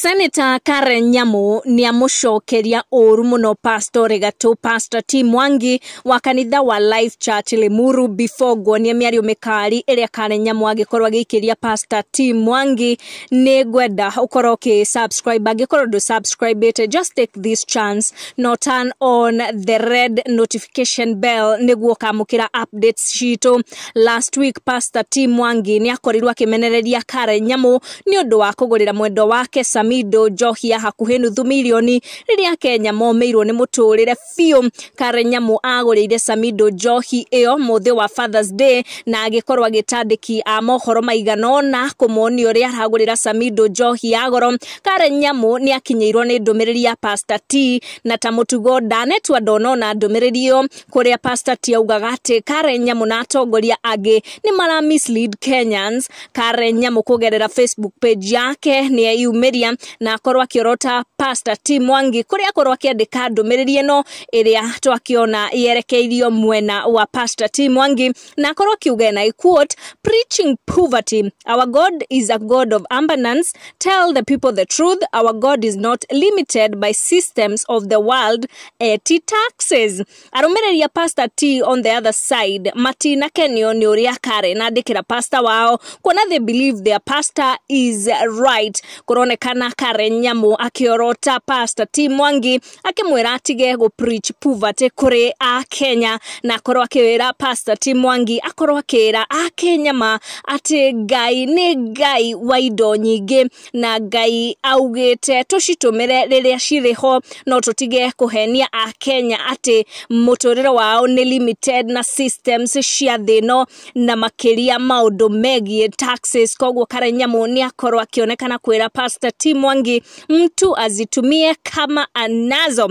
Senator Karen Nyamu nĩamũcokeria ũru mũno Pastor Gatũ Pastor T Mwangi wa kanitha wa Life Church Limuru. Before nguonie mĩario mĩkali ĩrĩa Karen Nyamu agĩkorwo agĩikĩria Pastor T Mwangi, nĩ ngwenda ũkorwo ũkĩ subscribe. Angĩkorwo ndũ subscribe, just take this chance no turn on the red notification bell nĩguo ũkamũkĩra updates citũ. Last week Pastor T Mwangi nĩ akorirwo akĩmenereria Karen Nyamu nĩ ũndũ wa kũgũrĩra mwendwa wake Samido njohi ya hakuhĩ nuthu mirioni rĩrĩa Kenya momĩirwo nĩ mũtũrĩre biũ. Karen Nyamu agũrĩire Samido njohi ĩyo mũthĩ wa Father's Day na agĩkorwo agĩtandĩki a mohoro maigana ũna kũmonia ũrĩa aragũrĩra Samido njohi ya goro. Karen Nyamu nĩ akinyĩirwo nĩ ndũmĩrĩri ya Pastor T, na ta mũtugo ndanetua ndonona ndũmĩrĩri ĩyo, kũrĩa Pastor T augaga atĩ Karen Nyamu na atongoria angĩ nĩ mara mislead Kenyans. Karen Nyamu kũgerera Facebook page yake nĩ eyumĩria na akorwo akĩorota Pastor T Mwangi, kũrĩa akorwo akĩandĩka ndũmĩrĩri ĩno ĩrĩa twakĩona yerekeirio mwena wa Pastor T Mwangi, na akorwo akiuga, and I quote, "Preaching poverty. Our God is a God of abundance. Tell the people the truth. Our God is not limited by systems of the world, eti taxes." Arũmĩrĩri a Pastor T on the other side matinakenio nĩ ũrĩa Karen andĩkĩra pastor wao, kuona they believe their pastor is right. Kũronekana Karen Nyamu akĩorota Pastor T Mwangi akĩmwĩra atige gũ preach poverty kũrĩ a Kenya, na akorwo akĩwĩra Pastor T Mwangi akorwo akĩra a Kenya ma atĩ Ngai nĩ Ngai wa indo nyingĩ, na Ngai augĩte tũcitũmĩre rĩrĩa cirĩ ho, no tũtige kũhenia a Kenya atĩ mũtũrĩre wao nĩ limited na systems cia thĩ ĩno, na makĩria maũndũ megiĩ taxes. Koguo Karen Nyamu nĩ akorwo akĩonekana kwĩra Pastor T Mwangi mtu azitumie kama anazo.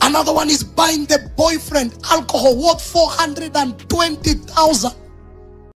Another one is buying the boyfriend alcohol worth 420,000.